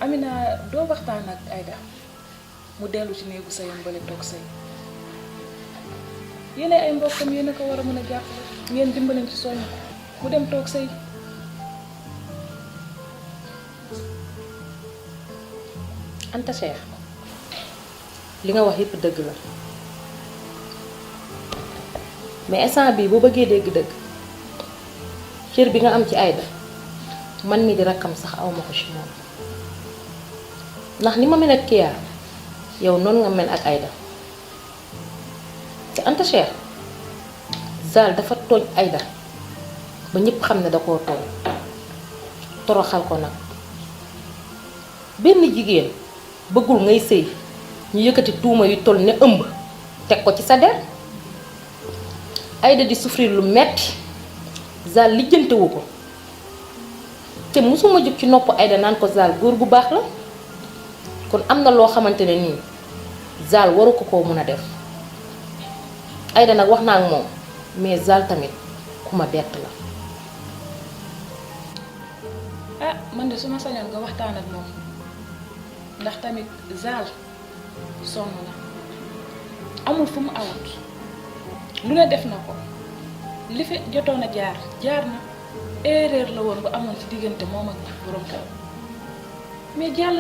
Amina doo waxtaan ak Aïda mu dellu ci néegu sëyam bale toog sëy yéen ay mbokkam yéen a ko war a mën a jàppale ngeen dimbaleñ ci soññ mu dem toog sëy. Anta Cheikh li nga wax yépp dëgg la mais instant bii boo bëggee dégg dëgg cër bi nga am ci Aïda man mi di rakkam sax aw ma ko ci moom ndax ni ma mel ak Kya yow noonu nga mel ak Aïda te Anta Cheikh Zal dafa tooñ Aïda ba ñépp xam ne da koo tooñ toroxal ko nag benn jigéen bëggul ngay sëy ñu yëkkati tuuma yu toll ne ëmb teg ko ci sa der Aïda di souffrir lu metti Zal lijjantewu ko te musuma jóg ci nopp Aïda naan ko Zal góor gu baax la kon am na loo xamante ne nii Zal waru ko koo mën a def Aïda nag wax naa ak moom mais Zal tamit ku ma bett la. ah man de su ma sañoon nga waxtaan ak moom ndax tamit Zal sonn na amul fu mu awut lu ne def na ko li fi jotoon a jaar na erreur la woon bu amoon ci diggante moom ak borom kër mais jàll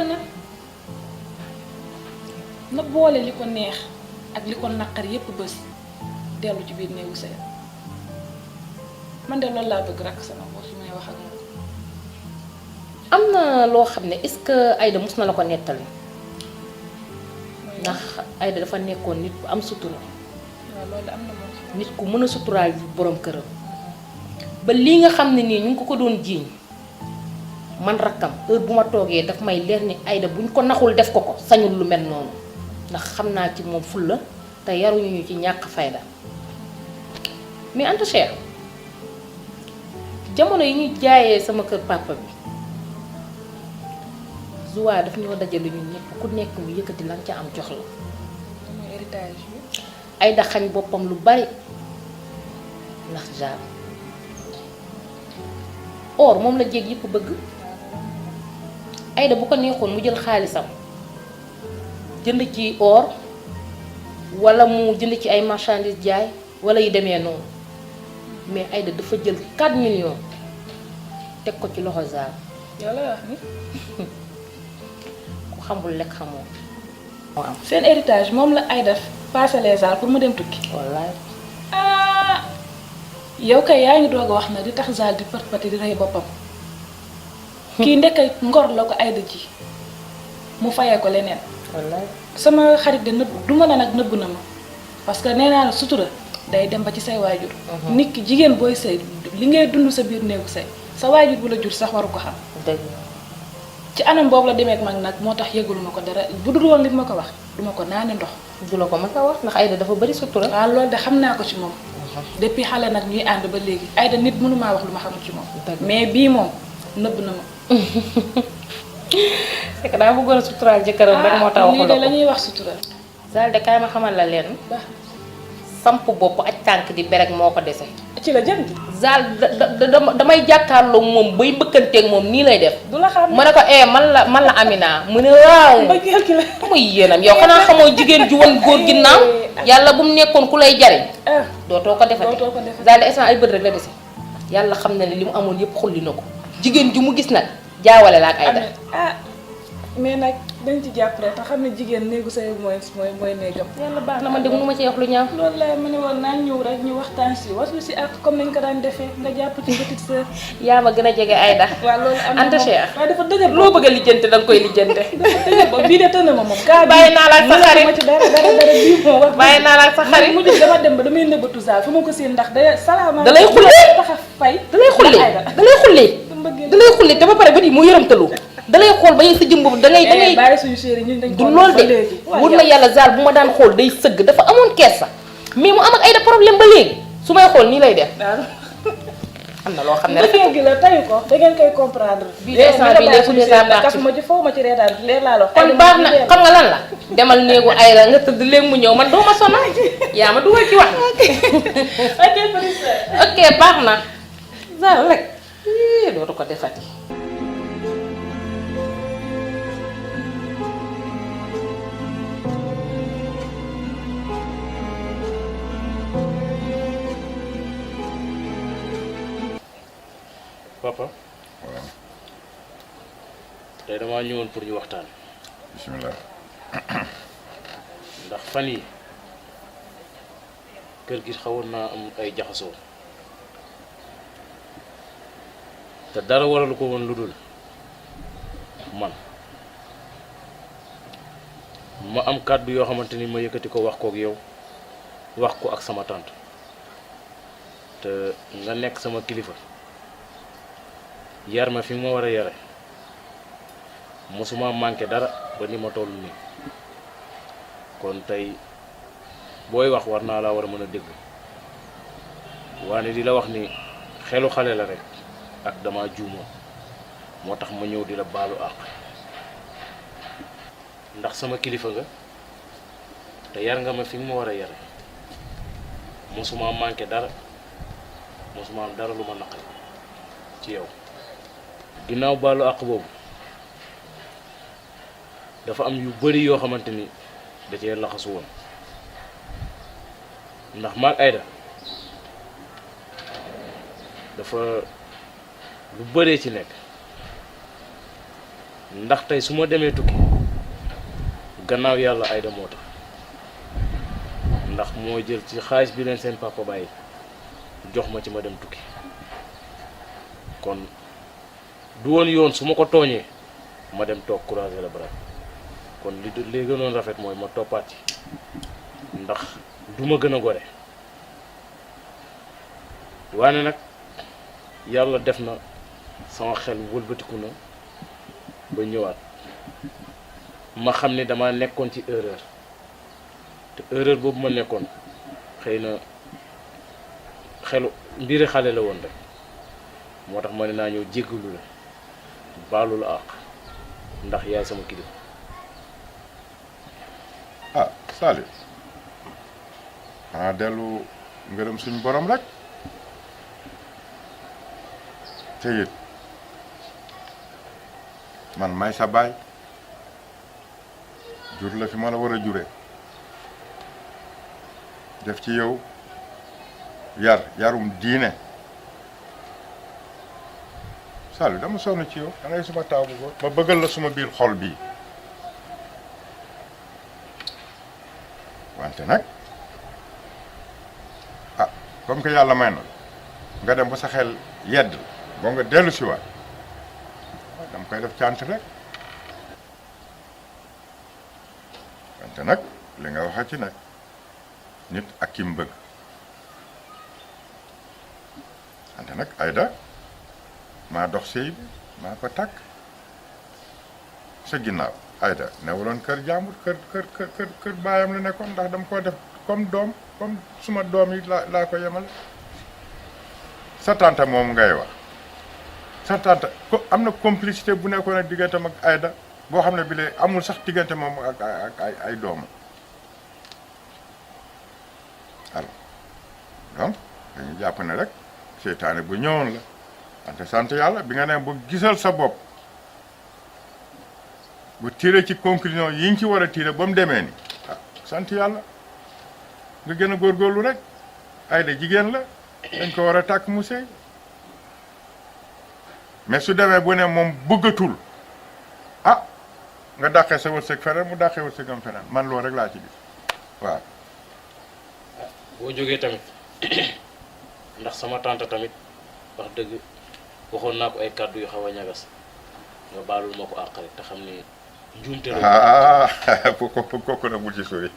na boole li ko neex ak li ko naqar yépp bés dellu ci biir néegu sëy man de loolu laa bëgg rakk sama bopp su may wax ak moom. am na loo xam ne est-ce que Aïda mus na la ko nettali ndax Aïda dafa nekkoon nit ku am sutura. waaw loolu am na moom. nit ku mën a suturaal borom këram ba lii nga xam ne nii ñu ngi ko doon jiiñ man rakkam heure bu ma toogee daf may leer ni Aïda buñ ko naxul def ko sañul lu mel noonu ndax xam naa ci moom fulla te yaruñu ñu ci ñàkk fayda mais Anta Cheikh jamono yi ñuy jaayee sama kër papa bi Zouwa daf ñoo dajale ñun ñëpp ku nekk mu yëkkati lan ca am jox la. mooy héritage bi. Aïda xañ boppam lu bari ndax Zal or moom la jéeg yëpp bëgg Aïda bu ko neexoon mu jël xaalisam jënd ci or wala mu jënd ci ay marchandises jaay wala yu demee noonu mais Aïda dafa jël 4 millions teg ko ci loxo Zal. yow la wax ni. ku xamul lekk xamoo. moo am seen héritage moom la Aïda passé les Zal pour mu dem tukki. wallaay. ah yow kay yaa ngi doog a wax na di tax Zal di përpati di rey boppam. kii ndekay ngor la ko Aïda ji mu fayee ko leneen. wallaay. sama xarit de nëbb du ma la nag nëbb na ma parce que nee naa la sutura day dem ba ci say waajur. nit ki jigéen booy sëy li ngay dund sa biir néegu sëy sa waajur bu la jur sax waru ko xam. dëgg ci anam boobu la demee ak mag nag moo tax yëguluma ko dara bu dul woon li ma ko wax duma ko naani ndox. du la ko mën a wax ndax Aïda dafa bari sutura. waaw loolu de xam naa ko ci moom. depuis xale nag ñuy ànd ba léegi Aïda nit mënumaa wax lu ma xamul ci moom. mais bii moom nëbb na ma. c'est que daa bëggoon a suturaal jëkkëram rek moo tax waxu lii la de la ko. ñuy wax sutura. Zal de kaay ma xamal la leen samp bopp ak tànk di berek moo ko dese. ci la jëm. Zal damay jàkkaarloo moom bay mbëkkanteeg moom nii lay def. du la xam ma ne ko man la Amina mu ne waaw. mbëggeel ki la. muy yéenam yow xanaa xamoo jigéen ju woon góor ginnaaw yàlla bu mu nekkoon ku lay jariñ dootoo ko defati. dootoo ko defati. Zal de instant ay bët rek la dese yàlla xam na ne li mu amoon yëpp xulli na ko jigéen ju mu gis nag jaawale la ak Aïda. ah mais nag dañ ci jàpp rek te xam ne jigéen néegu say mooy néegam. yàlla baax na man de mënu ma ci wax lu ñaaw. loolu la ma ne woon naan ñëw rek ñu waxtaan si waslu si ak comme nañ ko daan defee nga jàpp ci petite sœur. yaa ma gën a jege Aïda. waaw loolu am na Anta moom Cheikh waaye dafa dëgër loo bëgg a lijjante danga koy lijjante. dafa dëgër ba bii de tënn ma moom. kaa bàyyi naa la ak sa xarit ma ci dara bii moom wax. bàyyi naa la ak sa xarit mujj dama dem ba damay nëbbatu Zal fu ma ko seen ndax day salaamaaleykum. da lay xullee tax a fay. da lay xullee da lay xullee da lay xullee te ba pare ba di mu yërëmtalu da lay xool ba yegg sa jëm boobu da ngay bàyyi suñu chéri ñun dañ du lool de wur na yàlla Zal bu ma daan xool day sëgg dafa amoon kersa mais mu am ak Aïda problème ba léegi su may xool nii lay def. am na loo xam ne rek bëggee gi la tayu ko da ngeen koy comprendre. bii instant bii léegi déjà baax ma ci foo ma ci reetaan leer laa la wax. kon baax na xam nga lan la demal néegu Aïda nga tëdd léegi mu ñëw man doo ma sonal yaa ma dugal ci wax. ok baax na Zal rek dootu ko defati. tey damaa ñëwoon pour ñu waxtaan bismillah. ndax fan yi kër gi xawoon naa am ay jaxasoo te dara waralu ko woon lu dul man ma am kàddu yoo xamante ni ma yëkkati ko wax kook yow wax ko ak sama tante te nga nekk sama kilifa yar ma fi ma war a yare mosuma manqué dara ba ni ma toll nii kon tey booy wax war naa laa war a mën a dégg waane di la wax ni xelu xale la rek ak dama juumoo moo tax ma ñëw di la baalu àq ndax sama kilifa nga te yar nga ma fi ma war a yare mosuma manqué dara mosuma am dara lu ma naqari ci yow ginnaaw baalu àq boobu dafa am yu bari yoo xamante ni da cee laxasu woon ndax maag Aïda dafa lu bëree ci nekk ndax tey su ma demee tukki gannaaw yàlla Aïda moo tax ndax moo jël ci xaalis bi leen seen papa bàyyi jox ma ci ma dem tukki kon du woon yoon su ma ko tooñee ma dem toog croiser les bras kon li gënoon rafet mooy ma toppaat ci ndax du ma gën a gore waane nag yàlla def na sama xel wëlbatiku na ba ñëwaat ma xam ne dama nekkoon ci erreur te erreur boobu ma nekkoon xëy na xelu mbiri xale la woon rek moo tax ma ne naa ñëw jéggalu la baalu la àq ndax yaay sama kilifa. ah Salif xanaa dellu ngërëm suñu borom rek te it man may sa baay jur la fi ma la war a jure def ci yow yarum diine Salif dama sonn ci yow da ngay suma taaw bu góor ma bëggal la suma biir xol bii wante nag ah comme que yàlla may na nga dem ba sa xel yedd boo nga dellu si waat dama koy def cant rek wante nag li nga waxa ci nag nit ak ki mu bëgg wante nag Aïda maa dox sëy bi maa ko takk sa ginnaaw Aïda newuloon kër jàmbur kër baayam la nekkoon ndax dama ko def comme doom comme suma doom yi laa ko yemal sa tante moom ngay wax sa tante ko am na complicité bu nekkoon ak digganteem ak Aïda boo xam ne bi lee amul sax diggante moom ak ay doomam alors donc dañu jàpp ne rek seytaane bu ñëwoon la wante sant yàlla bi nga ne ba gisal sa bopp bu tiré ci conclusion yi nga ci war a tiré ba mu demee ni ah sant yàlla nga gën a góorgóorlu rek Aïda jigéen la dañ ko war a tàkk mu sëy mais su demee bu ne moom bëggatul ah nga dàqee sa wërsëg feneen mu dàqee wërsëgam feneen man loolu rek laa ci gis waaw. boo jógee tamit ndax sama tante tamit wax dëgg waxoon naa ko ay kàddu yu xaw a ñagas nga baalul ma ko àq rek te xam ni njuumte la. kooku nag bul ci sori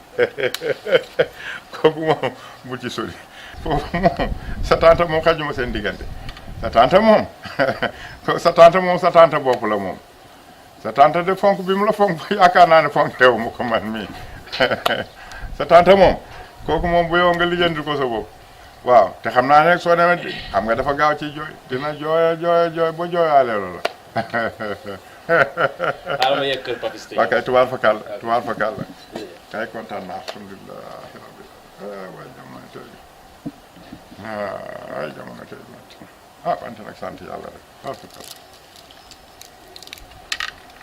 kooku moom bul ci sori foofu moom sa tante moom xajuma seen diggante sa tante moom sa tante bopp la moom sa tante de fonk bi mu la fonk yaakaar naa ne fonk teewu ma ko man mii sa tante moom kooku moom bu yow nga lijjanti ko sa bopp waaw te xam naa ne soo demee xam nga dafa gaaw ci jooy dina jooy ba jooyaale la xaaral ma yegg kër Papis tey. waa kay tubaar fakal la kay kontaan naa alhamdulilah rabbil waay jamono tey waay jamono tey wante nag sant yàlla rek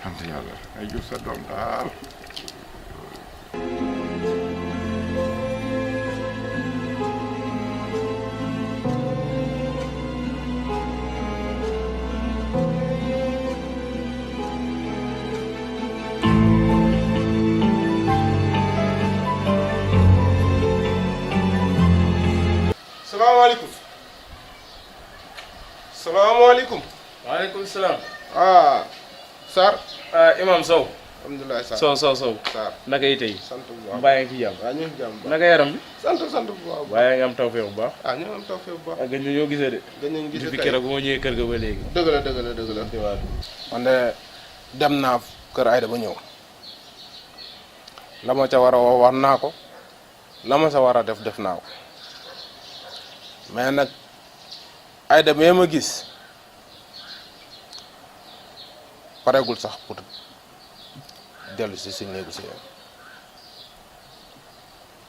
sant yàlla ay jur sa doom daal salaamaaleykum. waaleykum salaam. ah Sarr. Imam Sow. alhamdulilah Sarr Sow. Sarr. naka yi tey. sant bu baax mbaa yaa ngi ci jàmm. waaw ñu ngi ci jàmm bu baax. naka yaram bi. sant bu baax. waaye nga am tawfeex bu baax. ah ñu ngi am tawfeex bu baax. ak gëj ñoo gisee de. gëj nañu gisee depuis tey keroog bu ma ñëwee kër ga ba léegi. dëgg la. man de dem naa kër Aïda ba ñëw la ma ca war a wax naa ko la ma sa war a def naa ko mais nag Aïda mee ma gis pareegul sax pour dellu si néegu si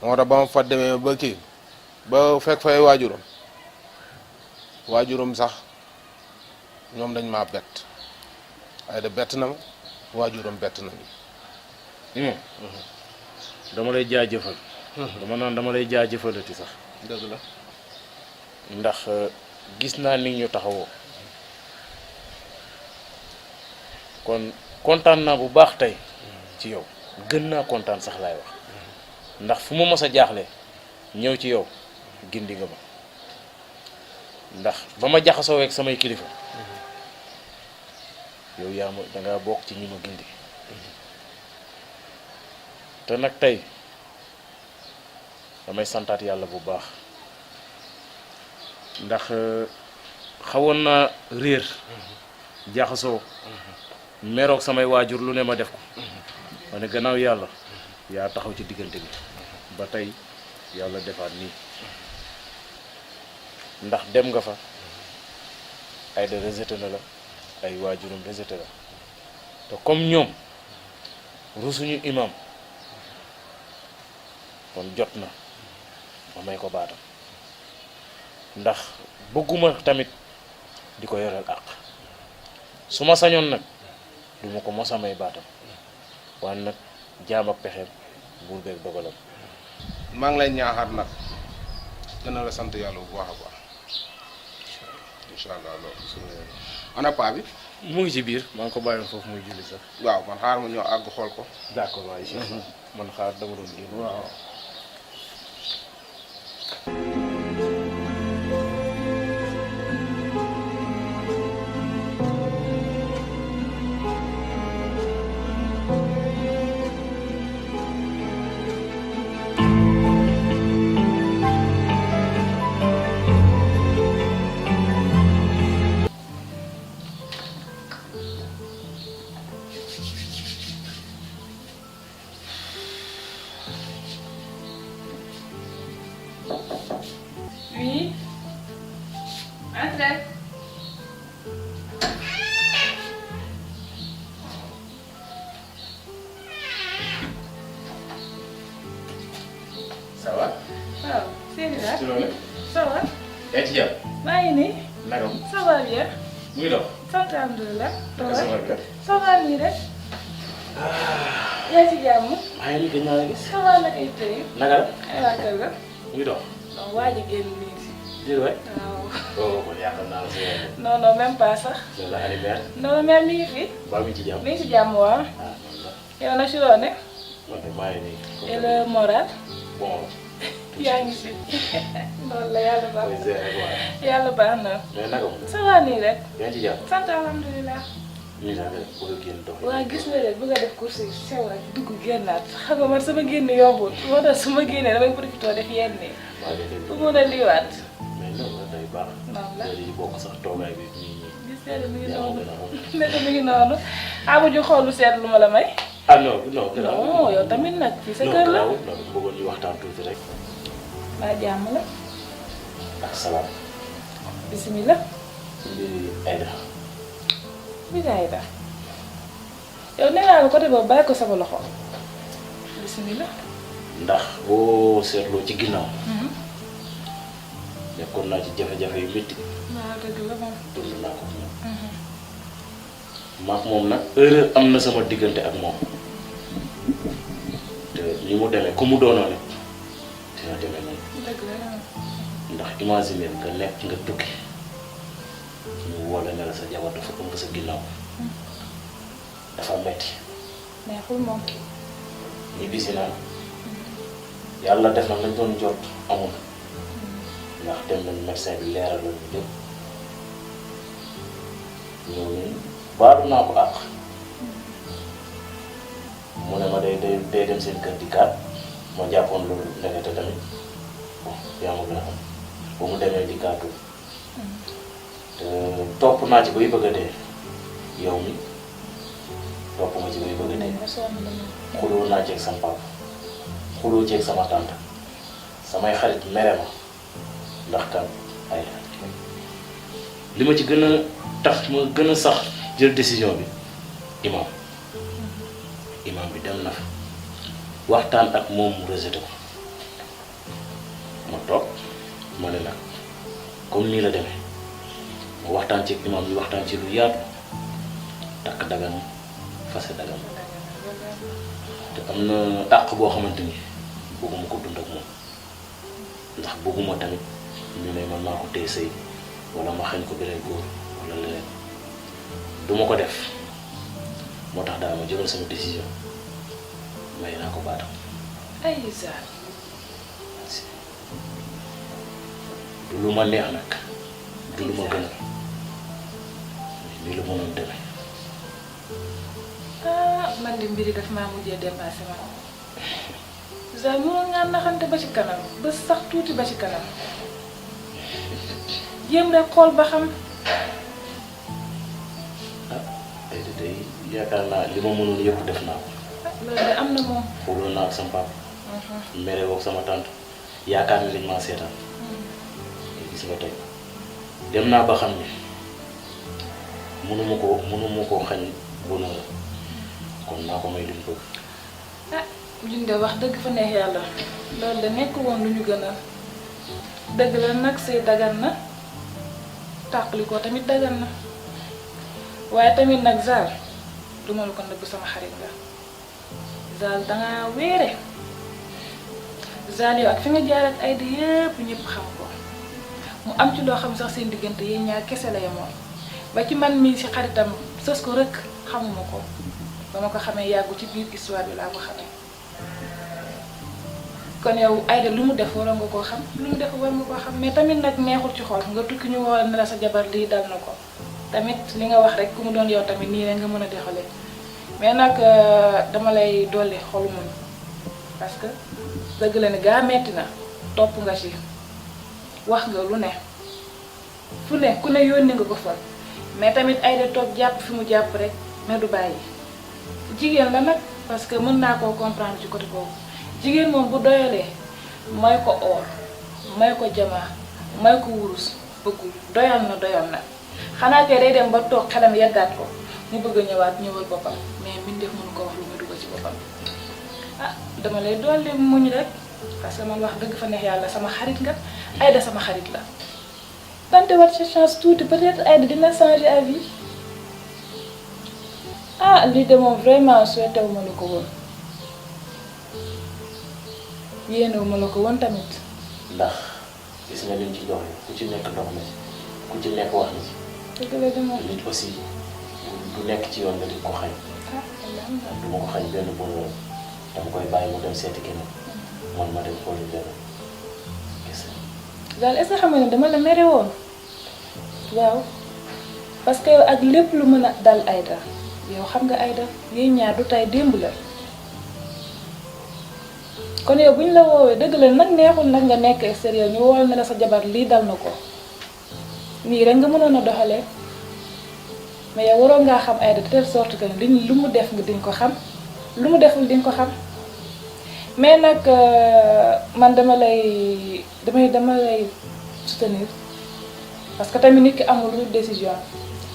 moo tax ba ma fa demee ba kii ba fekk fay waajuram sax ñoom dañ maa bett Aïda bett na ma waajuram bett nañu. Imam dama lay jaajëfal. dama lay jaajëfalati sax. dëgg la. ndax gis naa ni ñu taxawoo kon kontaan naa bu baax tey ci yow gën naa kontaan sax laay wax ndax fu ma mës a jaaxle ñëw ci yow gindi nga ma ndax ba ma jaxasoo ak samay kilifa yow yaa ma dangaa bokk ci ñi ma gindi te nag tey damay santaat yàlla bu baax ndax xawoon naa réer jaxasoo meroog samay waajur lu ne ma def ko ma ne gannaaw yàlla yaa taxaw ci diggante bi ba tey yàlla defaat nii ndax dem nga fa Aïda rejeté na la ay waajuram rejeté la te comme ñoom rusuñu imam kon jot na ma may ko baatam ndax bëgguma tamit di ko yoreel àq su ma sañoon nag duma ko mos a may baatam waaye nag jaam ak pexeem buur beeg dogalam. maa ngi lay ñaaxaat nag gën a la sant yàlla bu baax a baax incha allah loolu. ana paa bi. mu ngi ci biir maa ngi ko bàyyoon foofu muy julli sax. waaw man xaar ma ñëw àgg xool ko. d'accord waaye Cheikh man xaar dama doon génn. waaw. Oui. Entrez. ça va. waaw Seydou daal. ci loolu. ça va. yaa ngi ci jàmm. maa ngi nii. naka mu. ça va bien. muy dox. sant alhamdulilah. naka sa wàll. ça va nii rek. yaa ngi ci jàmm. maa ngi nii gëj naa la gis. ça va naka it tey. naka la. ay waa kër ga. muy dox. donc waa ji génn nii si. jërëjëf waay. waaw. oh kon yaakaar naa la si yow. non non même pas sax. loolu la Alioune. non mais mi ngi fi. baa mi ci jàmm. mi ngi si jàmm waaw. ah noonu la. yow na si loo ne. man de maa ngi nii. et le moral. bon. yaa ngi si. loolu la yàlla baax mooy zéro rek waaye. yàlla baax na. mais naka mu. ça va nii rek. yaa ngi ci jàmm. sant alhamdulilah. ñu naan rek bëgg a génn dox. waa gis nga de bëgg a def course yi sew rek dugg génnaat xam nga man sama génn yombul moo tax su ma génnee damay profité def yenn yi maa ngi dégg. pour mën a liiwaat. mais loolu la day baax. noonu la loolu yi bokk sax toogaay bi nii nii. gis nga de mi ngi yaa ma noonu gën a xam. nekk mi ngi noonu amuñu xool lu seet lu ma la may. ah non non. non yow tamit nag fii sa kër la. non non bëggoon ñu waxtaan tuuti rek. waa jàmm la. ak salaam. bisimilah. ci mbiri Aïda. Aïda yow nee naa la côté boobu bàyyi ko sama loxo. bisimilah. ndax boo seetloo ci ginnaaw. nekkoon naa ci jafe-jafe yu métti. waaw dëgg la moom. dund naa ko moom. maak moom nag erreur am na sama diggante ak moom te ni mu demee ku mu doonoon rek dina demee noonu. dëgg la ndax imaginer nga nekk nga tukki ñu woo la ne la sa jabar dafa ëmb sa ginnaaw dafa metti neexul moom. ñu bisi naa yàlla def na lañ doon jot amul ndax dem nañ médecin bi leeral la ñu lépp ñëw ni baalu naa ko àq mu ne ma day dem seen kër di kaat ma jàppoon loolu ndekete tamit bon yaa ma gën a xam ba mu demee di kaatu te topp naa ci bay bëgg a dee yow mi topp ma ci bay bëgg a dee xuloo naa ceeg sama papa xuloo ceeg sama tante samay xarit mere ma ndax kan ay li ma ci gën a tax ma gën a sax jël décision bi imam bi dem na fa waxtaan ak moom mu rejeté ko ma toog ma ne nag comme nii la demee ma waxtaan ci imam bi waxtaan ci lu yaatu takk dagan fase dagan te am na àq boo xamante ni bëgguma ko dund ak moom ndax bëgguma tamit ñu ne man maa ko téye sëy wala ma xañ ko beneen góor wala leneen duma ko def moo tax daal ma jëloon sama décision may naa ko baatam ay Zal du lu ma neex nag du lu ma gën a nii la mënoon demee man de mbiri daf maa mujjee dépassé ma Zal mënoon ngaa naxante ba ci kanam ba sax tuuti ba ci kanam jéem rek xool ba xam. day yaakaar naa li ma mënoon yëpp def naa ko. loolu de am na moom. xooloon naa ak sama papa. mere woog sama tante yaakaar ni dañ maa seetaan. gis nga tey dem naa ba xam ni mënuma koo xañ bonheur kon naa ko may li mu bëgg. liñ de wax dëgg fa neex yàlla loolu de nekk woon lu ñu gën a dëgg la nag sëy dagan na tàqali ko tamit dagan na waaye tamit nag Zal duma la ko nëbb sama xarit nga Zal dangaa wéere Zal yow ak fi nga jaar ak Aïda yëpp ñëpp xam ko mu am ci loo xam sax seen diggante yéen ñaar kese la yemoon ba ci man mii si xaritam sës ko rek xamuma ko ba ma ko xamee yàggu ci biir histoire bi laa ko xamee kon yow Aïda lu mu def waroon nga koo xam lu mu def war nga koo xam mais tamit nag neexul ci xol nga tukki ñu woo ne la sa jabar lii dal na ko tamit li nga wax rek ku mu doon yow tamit nii rek nga mën a doxalee mais nag dama lay dolli xolu muñ parce que dëgg la ne gaa metti na topp nga ci wax nga lu ne fu ne ku ne yónni nga ko fa mais tamit Aïda toog jàpp fi mu jàpp rek mais du bàyyi jigéen la nag parce que mën naa koo comprendre ci côté boobu jigéen moom bu doyalee may ko or may ko jamaa may ko wurus bëggul doyal na xanaa kay day dem ba toog xelam yeddaat ko mu bëgg a ñëwaat ñëwal boppam mais mbindeef mënu ko wax lu muy dugg ci boppam dama lay dolli muñ rek parce que man wax dëgg fa neex yàlla sama xarit nga Aïda sama xarit la tante wat sa chance tuuti peut-être Aïda dina changer avis lii de moom vraiment souhaité wu ma la ko woon yéenewu ma la ko woon tamit ndax gis nga liñ ci dox ku ci nekk dox na ci ku ci nekk wax na ci. dëgg la de moom nit aussi du nekk ci yoon nga di ko xañ. du ma ko xañ benn bonheur dama koy bàyyi mu dem seeti keneen man ma dem xooli beneen gis nga. Zal est-ce que xam nga ne dama la mere woon waaw parce que ak lépp lu mën a dal Aïda yow xam nga Aïda yéen ñaar du tey démb la kon yow bu ñu la woowee dëgg la nag neexul nag nga nekk extérieur ñu woowal ne la sa jabar lii dal na ko nii rek nga mënoon a doxalee mais yow waroon ngaa xam Aïda de telle sorte que liñ lu mu def nga diñ ko xam lu mu deful diñ ko xam mais nag man dama lay soutenir parce que tamit nit ki amul lu décision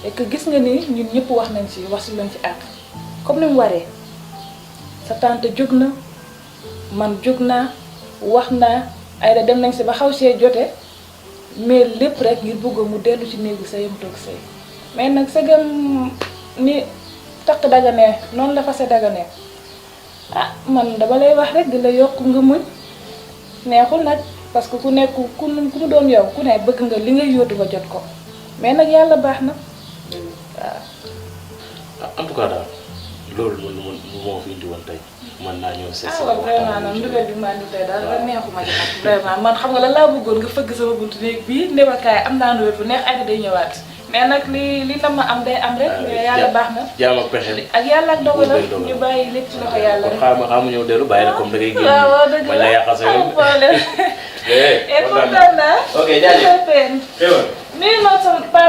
et que gis nga ni ñun ñëpp wax nañ ci wax ci lañ ci àq comme ni mu waree sa tante jóg na man jóg naa wax naa Aïda dem nañ ci ba xaw see jote mais lépp rek ngir bëgg mu dellu ci néegu sëyam toog sëy mais nag sagam ni takk daganee noonu la fase daganee man dama lay wax rek di la yokk nga muñ neexul nag parce que ku nekk ku mu doon yow ku ne bëgg nga li ngay yóotu nga jot ko mais nag yàlla baax na waaw. en tout cas daal loolu lu moo fi indi woon tey mën naa ñëw seet si vraiment nag ndugal bi maa ngi tey daal la neexuma ci nag vraiment man xam nga lan laa bëggoon nga fëgg sama buntu néeg bii ndewakaay am naa nuwét bu neex Aïda day ñëwaat mais nag li na ma am day am rek. mais yàlla baax na. jaam ak pexe rek. ak yàlla ak dogalam ñu bàyyi lépp ci loxo yàlla rek. kon xaaral ma ñëw dellu bàyyi la comme da ngay génn. waaw dëgg la bañ la yàqal sa yoon. amul problème. eh kontaan naa. ok jaajëf. nuyu ma sama paa